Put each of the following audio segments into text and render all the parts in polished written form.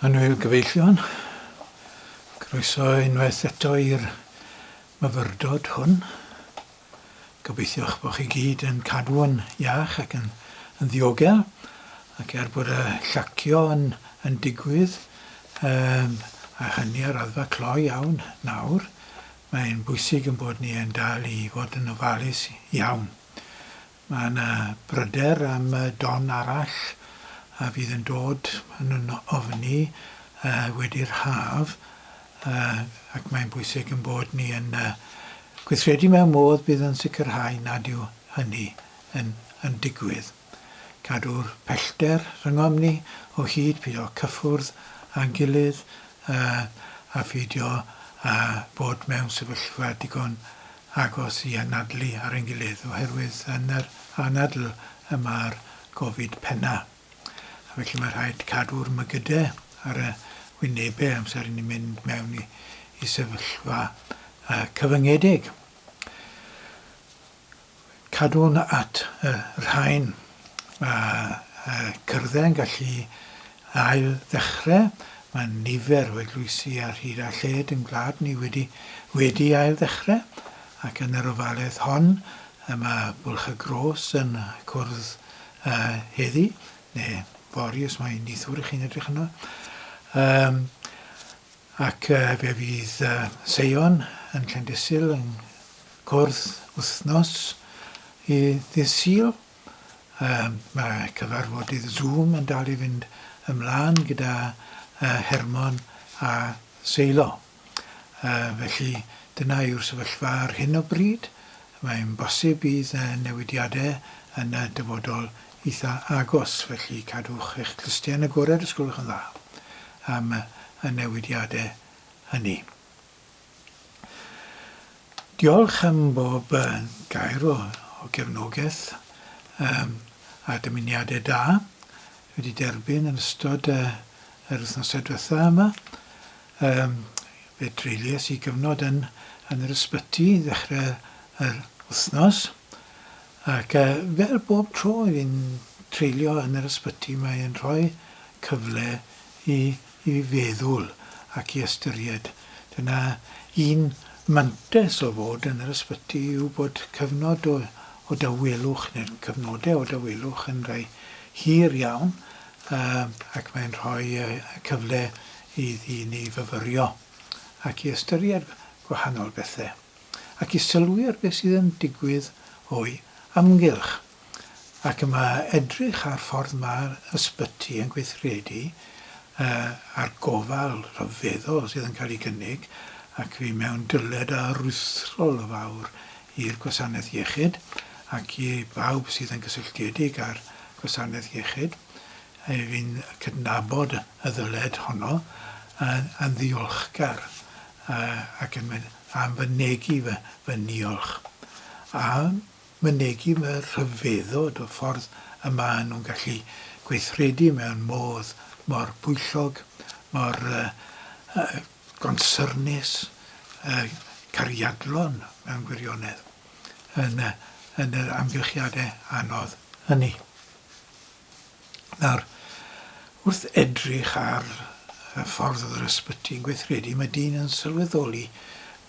Annwyl gyfeillion, croeso unwaith eto i'r myfyrdod hwn. Gobeithiwch bod chi gyd yn cadw yn iach ac yn, yn ddiogel, ac er bod y llacio yn, yn digwydd, um, a hynny ar raddfa cloi iawn nawr, mae'n bwysig yn bod ni yn dal i fod yn ofalus iawn. Mae yna bryder am don arall a fydd yn dod, maen nhw'n ofni, wedi'r haf, ac mae'n bwysig ein bod ni yn gweithredu mewn modd bydd yn sicrhau nad yw hynny yn, yn digwydd. Cadw'r pellter rhyngom ni o hyd, peidio cyffwrdd â'n gilydd, a pheidio â bod mewn sefyllfa digon agos i anadlu ar ein gilydd, oherwydd yn yr anadl y mae'r gofid penna. A felly mae rhaid cadw'r mygydau ar y wynebau amser i ni'n mynd mewn i, i sefyllfa uh, cyfyngedig. Cadw'n at y rhain. Mae cyrddau yn gallu ail ddechrau. Mae nifer o eglwysi ar hyd a lled yn gwlad ni wedi, wedi ail ddechrau, ac yn yr ofalaeth hon y mae Bwlch y Gros yn cwrdd uh, heddi, neu fory os mae neithiwr i chi'n edrych yno. Um, Ac fe fydd Seion yn Llandysul yn cwrdd wythnos i ddydd Sul. Mae cyfarfodydd Zoom yn dal i fynd ymlaen gyda Hermon a Seilo. Felly dyna yw'r sefyllfa ar hyn o bryd. Mae'n bosib bydd newidiadau yn y dyfodol eitha agos, felly cadwch eich clustiau yn agored os gwelwch yn dda am y newidiadau hynny. Diolch am bob gair o, o gefnogaeth um, a dymuniadau da wedi derbyn yn ystod uh, yr wythnosau diwetha yma. Um, fe dreuliais i gyfnod yn, yn yr ysbyty i ddechrau yr wythnos. Ac fel bob tro i fi'n treulio yn yr ysbyty mae e'n rhoi cyfle i i feddwl ac i ystyried. Dyna un mantes o fod yn yr ysbyty yw bod cyfnod o o dawelwch neu cyfnodau o dawelwch yn rhai hir iawn ac mae'n rhoi y cyfle i ddyn i fyfyrio ac i ystyried gwahanol bethe. ac i sylwi ar beth sydd yn digwydd o'i amgylch. Ac y mae edrych ar ffordd mae'r ysbyty yn gweithredu, a'r gofal rhyfeddol sydd yn cael ei gynnig, ac fi mewn dyled aruthrol o fawr i'r gwasanaeth iechyd ac i bawb sydd yn gysylltiedig â'r gwasanaeth iechyd, fi'n cydnabod y ddyled honno yn ddiolchgar ac yn am fynegi fy, fy niolch, a mynegi fy rhyfeddod o ffordd y maen nhw'n gallu gweithredu mewn modd mor bwyllog, mor uh, uh, gonsyrnus, uh, cariadlon mewn gwirionedd yn, uh, yn yr amgylchiadau anodd hynny. Nawr, wrth edrych ar y ffordd oedd yr ysbyty yn gweithredu, mae dyn yn sylweddoli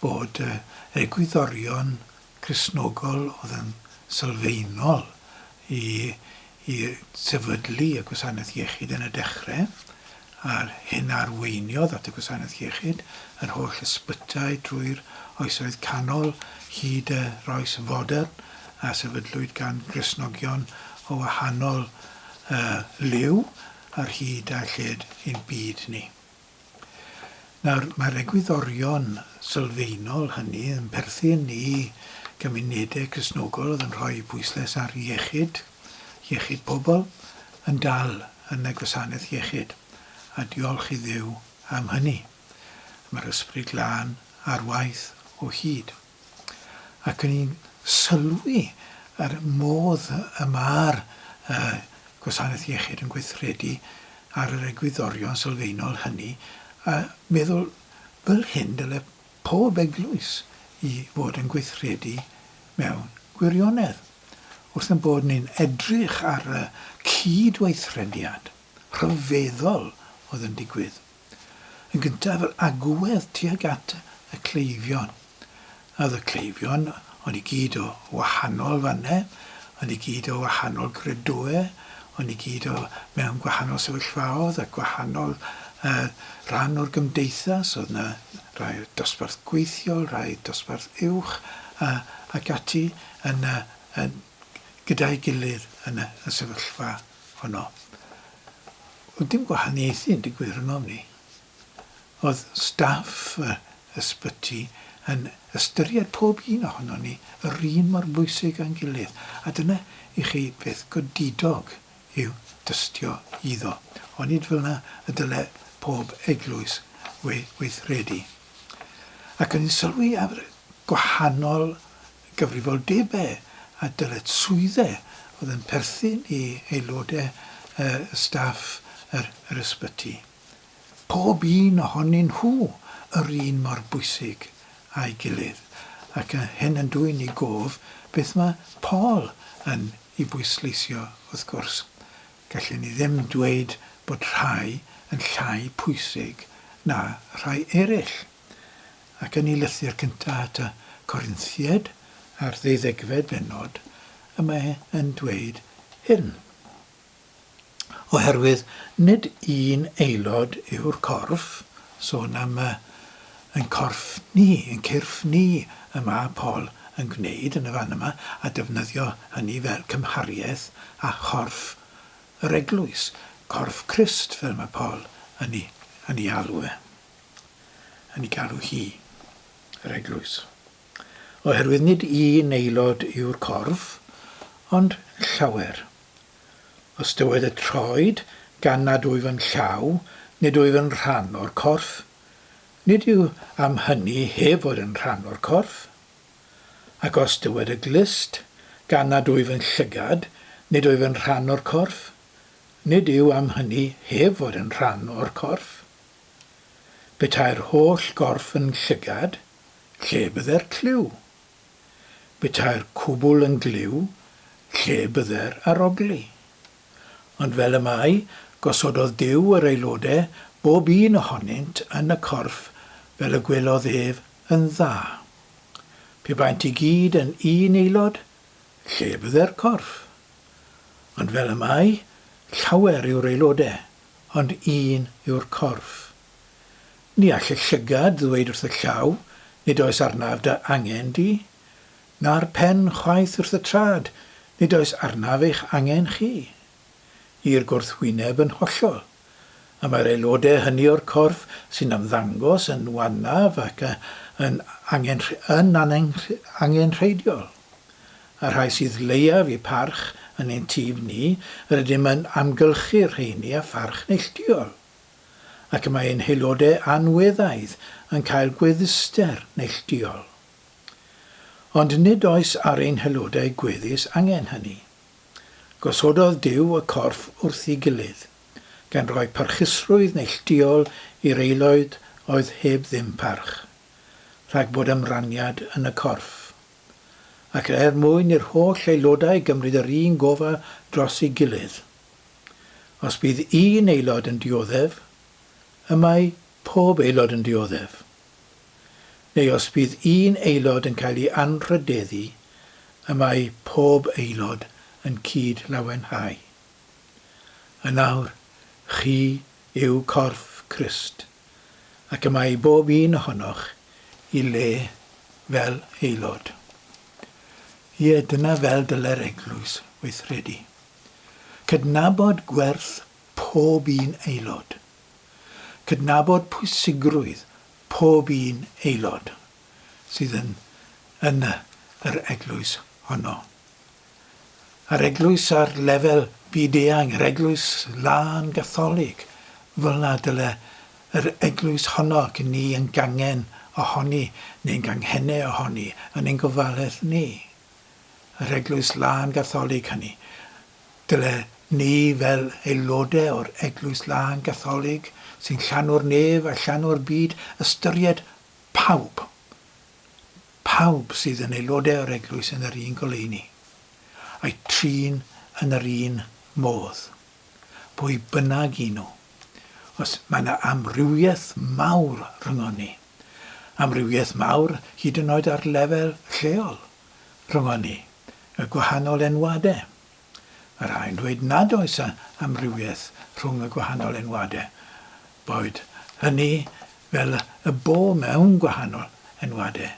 bod yr egwyddorion Cristnogol oedd yn sylfaenol i, i sefydlu y gwasanaeth iechyd yn y dechrau, a'r hyn a arweiniodd at y gwasanaeth iechyd, yr holl ysbytai drwy'r oesoedd canol hyd yr oes fodern, a sefydlwyd gan Gristnogion o wahanol liw ar hyd a lled ein byd ni. Nawr, mae'r egwyddorion sylfaenol hynny yn perthyn i gymunedau Cristnogol oedd yn rhoi pwyslais ar iechyd, iechyd pobl, yn dal yn y gwasanaeth iechyd, a diolch i Dduw am hynny. Mae'r Ysbryd Glân ar waith o hyd. Ac o'n i'n sylwi ar y modd y mae'r uh, gwasanaeth iechyd yn gweithredu ar yr egwyddorion sylfaenol hynny, a meddwl fel hyn dyle pob eglwys i fod yn gweithredu mewn gwirionedd. Wrth ein bod ni'n edrych ar y cydweithrediad rhyfeddol oedd yn digwydd. Yn gyntaf, yr agwedd tuag at y cleifion. A oedd y cleifion, o'n i gyd o wahanol fannau, o'n i gyd o wahanol gredoau, o'n i gyd o mewn gwahanol sefyllfaoedd a gwahanol uh, rhan o'r gymdeithas. Oedd yna rhai dosbarth gweithiol, rhai dosbarth uwch a, ac ati yn, yn, gyda'i gilydd yn y, y sefyllfa honno. Oedd dim gwahaniaethu yn digwydd rhyngom ni. Oedd staff y ysbyty yn ystyried pob un ohonon ni yr un mor bwysig â'n gilydd, a dyna i chi beth godidog yw tystio iddo. Onid fel 'na y dyle pob eglwys weithredu? Ac o'n i'n sylwi ar gwahanol gyfrifoldebau a dyletswyddau oedd yn perthyn i aelodau staff yr ysbyty. Pob un ohonyn nhw yr un mor bwysig â'i gilydd, ac hyn yn dwyn i gof beth mae Paul yn ei bwysleisio wrth gwrs. Gallen ni ddim dweud bod rhai yn llai pwysig na rhai eraill. Ac yn ei lythyr cyntaf at y Corinthiaid, a'r ddeuddegfed bennod, y mae yn dweud hyn. Oherwydd nid un aelod yw'r corff, sôn am y ein corff ni, ein cyrff ni y mae Paul yn gwneud yn y fan yma, a defnyddio hynny fel cymhariaeth â chorff yr eglwys, corff Crist fel mae Paul yn ei, yn ei alw e. Yn ei galw hi, yr eglwys. Oherwydd nid un aelod yw'r corff, ond llawer. Os dywed y troed, gan nad wyf yn llaw, nid wyf yn rhan o'r corff, nid yw am hynny heb fod yn rhan o'r corff. Ac os dywed y glust, gan nad wyf yn llygad, nid wyf yn rhan o'r corff, nid yw am hynny heb fod yn rhan o'r corff. Petai'r holl gorff yn llygad, lle bydde'r clyw? Petai'r cwbl yn glyw, lle bydde'r arogli? Ond fel y mae, gosododd Duw yr aelode, bob un ohonynt, yn y corff, fel y gwelodd ef yn dda. Pe baent i gyd yn un aelod, lle bydde'r corff? Ond fel y mae, llawer yw'r aelode, ond un yw'r corff. Ni all y llygad ddweud wrth y llaw, Nid oes arnaf dy angen di, na'r pen chwaith wrth y trad, Nid oes arnaf eich angen chi. I'r gwrthwyneb yn hollol. Y mae'r aelodau hynny o'r corff sy'n ymddangos yn wannaf ac yn yn angenrheidiol. A'r rhai sydd leiaf eu parch yn ein tyb ni, yr ydym yn amgylchu'r rheini â pharch neilltuol. Ac y mae ein haelodau anweddaidd yn cael gwedduster neilltuol. Ond nid oes ar ein haelodau gweddus angen hynny. Gosododd Duw y corff wrth ei gilydd, gan roi parchusrwydd neilltuol i'r aelod oedd heb ddim parch, rhag bod ymraniad yn y corff. Ac er mwyn i'r holl aelodau gymryd yr un gofal dros ei gilydd. Os bydd un aelod yn dioddef, y mae pob aelod yn dioddef. Neu os bydd un aelod yn cael ei anrhydeddu, y mae pob aelod yn cyd-lawenhau. Yn awr, chi yw corff Crist, ac y mae i bob un ohonoch i le fel aelod. Ie, dyna fel dyle'r eglwys weithredu. Cydnabod gwerth pob un aelod. Cydnabod pwysigrwydd pob un aelod sydd yn yn yr eglwys honno. A'r eglwys ar lefel byd-eang, yr eglwys lân Gatholig, fel 'na dyle yr eglwys honno ac ni yn gangen ohoni, neu'n ganghennau ohoni, yn ein gofalaeth ni. Yr eglwys lân Gatholig hynny. Dyle ni fel aelodau o'r Eglwys Lân Gatholig, sy'n llanw'r nef a llanw'r byd, ystyried pawb, pawb sydd yn aelodau o'r Eglwys yn yr un goleuni, a'u trin yn yr un modd, pwy bynnag y'n nhw. Os mae yna amrywiaeth mawr rhyngon ni. Amrywiaeth mawr hyd yn oed ar lefel lleol rhyngon ni, y gwahanol enwadau. Mae rhai'n dweud nad oes amrywiaeth rhwng y gwahanol enwadau, boed hynny fel y bo mewn gwahanol enwadau,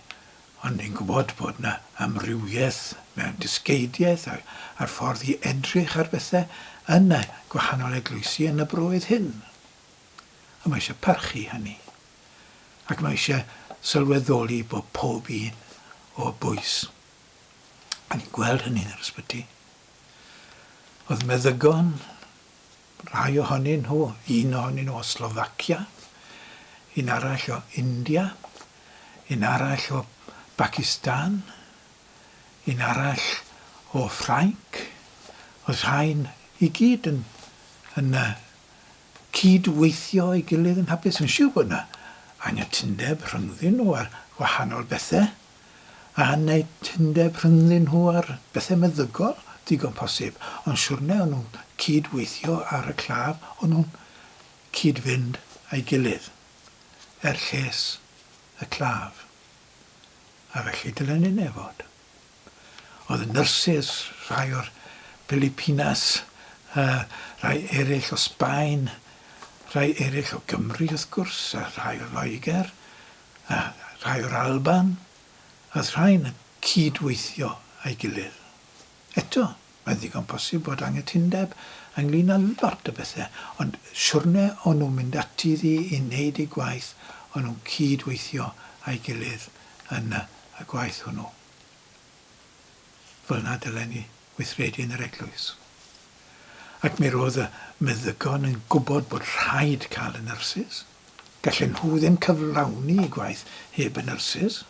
ond ni'n gwybod bod yna amrywiaeth mewn dysgeidiaeth a'r ffordd i edrych ar bethau yn y gwahanol eglwysi yn y broydd hyn. A mae eisiau parchu hynny. Ac mae eisiau sylweddoli bod pob un o bwys. A ni'n gweld hynny yn yr ysbyty. Oedd meddygon, rhai ohonyn nhw, un ohonyn nhw o Slofacia, un arall o India, un arall o Bacistan, un arall o Ffrainc. Oedd rhain i gyd yn, yn cyd-weithio ei gilydd yn hapus. Yn siŵr bod yna anghytundeb rhyngddyn nhw ar wahanol bethau. A anghytundeb rhyngddyn nhw ar bethau meddygol, digon posib, ond siwrne o'n nhw'n cyd-weithio ar y claf, o'n nhw'n cyd-fynd â'i gilydd, er lles y claf. A felly dylen ninne fod. Oedd y nyrsys, rhai o'r Pilipinas, rhai eraill o Sbaen, rhai eraill o Gymru wrth gwrs, a rhai o Loegr, a rhai o'r Alban, a oedd rhai'n cyd-weithio â'i gilydd. Eto, mae'n ddigon posib bod anghytundeb ynglŷn â lot o bethau, ond siwrne o'n nhw'n mynd ati iddi i wneud eu gwaith, o'n nhw'n cyd-weithio â'i gilydd yn y gwaith hwnnw. Fel 'na dylen ni weithredu yn yr eglwys. Ac mi roedd y meddygon yn gwybod bod rhaid cael y nyrsys. Gallen nhw ddim cyflawni eu gwaith heb y nyrsys.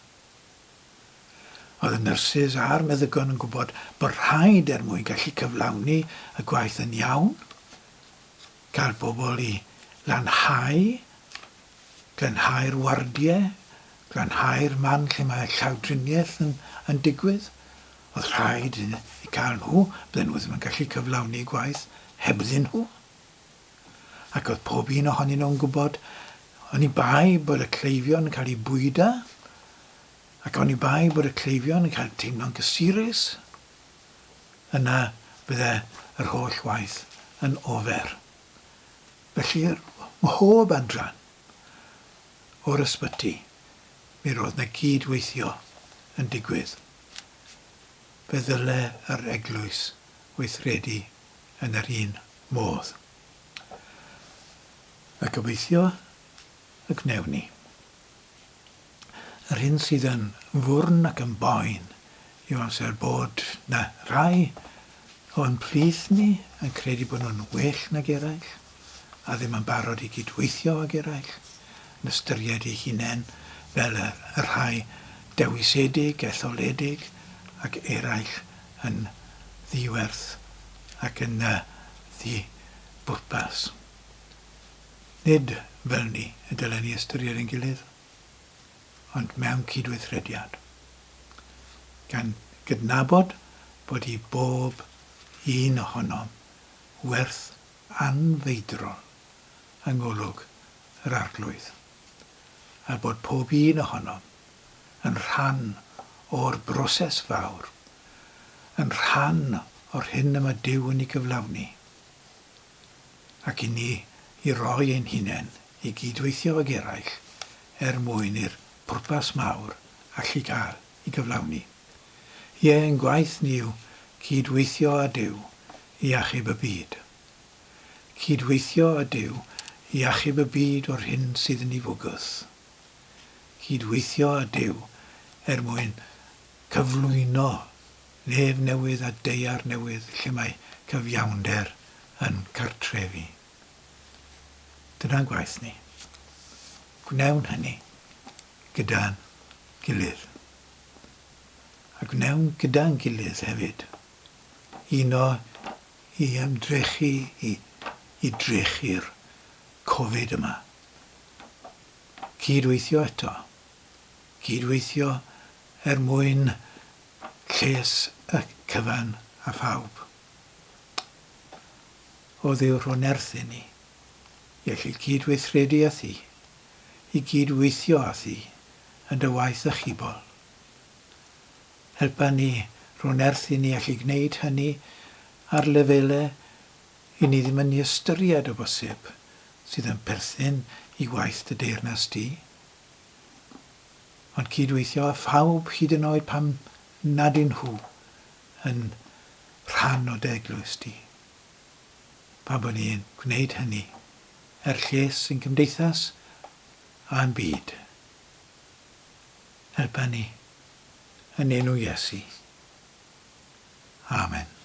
Oedd y nyrsys a'r meddygon yn gwybod bod rhaid er mwyn gallu cyflawni y gwaith yn iawn, cael bobl i lanhau, glanhau'r wardiau, glanhau'r man lle mae llawdriniaeth yn, yn digwydd. Oedd rhaid i cael nhw, bydden nhw ddim yn gallu cyflawni gwaith hebddyn nhw. Ac oedd pob un ohonyn nhw'n gwybod, oni bai bod y cleifion yn cael eu bwyda, ac oni bai bod y cleifion yn cael teimlo'n gysurus, yna fydde yr holl waith yn ofer. Felly, mhob adran o'r ysbyty, mi roedd 'na gyd-weithio yn digwydd. Fe ddyle yr eglwys weithredu yn yr un modd. A gobeithio y gwnewn ni. Yr hyn sydd yn fwrn ac yn boen yw amser bod 'na rai o'n plith ni yn credu bod nhw'n well nag eraill a ddim yn barod i gydweithio ag eraill, yn ystyried eu hunain fel y rhai dewisedig, etholedig ac eraill yn ddi-werth ac yn ddi-bwrpas. Nid fel ni y dylen ni ystyried ein gilydd, ond mewn cydweithrediad, gan gydnabod bod i bob un ohonom werth anfeidrol yng ngolwg yr Arglwydd, a bod pob un ohonom yn rhan o'r broses fawr, yn rhan o'r hyn y mae Duw yn ei gyflawni, ac i ni i roi ein hunain i gydweithio ag eraill er mwyn i'r pwrpas mawr allu cael ei gyflawni. Ie, ein gwaith ni yw cyd-weithio â Duw i achub y byd. Cyd-weithio â Duw i achub y byd o'r hyn sydd yn ei fwgwth. Cyd-weithio â Duw er mwyn cyflwyno nef newydd a daear newydd lle mae cyfiawnder yn cartrefu. Dyna'n gwaith ni. Gwnewn hynny gyda'n gilydd. A gwnewn gyda'n gilydd hefyd uno i ymdrechu i, i drechu'r Covid yma. Cyd-weithio eto. Cyd-weithio er mwyn lles y cyfan a phawb. O Dduw rho nerth i ni. i allu cyd-weithredu â thi, i gyd-weithio â thi yn dy waith achubol. Helpa ni, rho nerth i ni allu gwneud hynny ar lefelau i ni ddim yn ei ystyried o bosib sydd yn perthyn i waith dy deyrnas di. Ond cyd-weithio â phawb hyd yn oed pam nad y'n nhw yn rhan o dy eglwys di. Pam bod ni'n gwneud hynny er lles ein cymdeithas a'n byd. Helpa ni yn enw Iesu. Amen.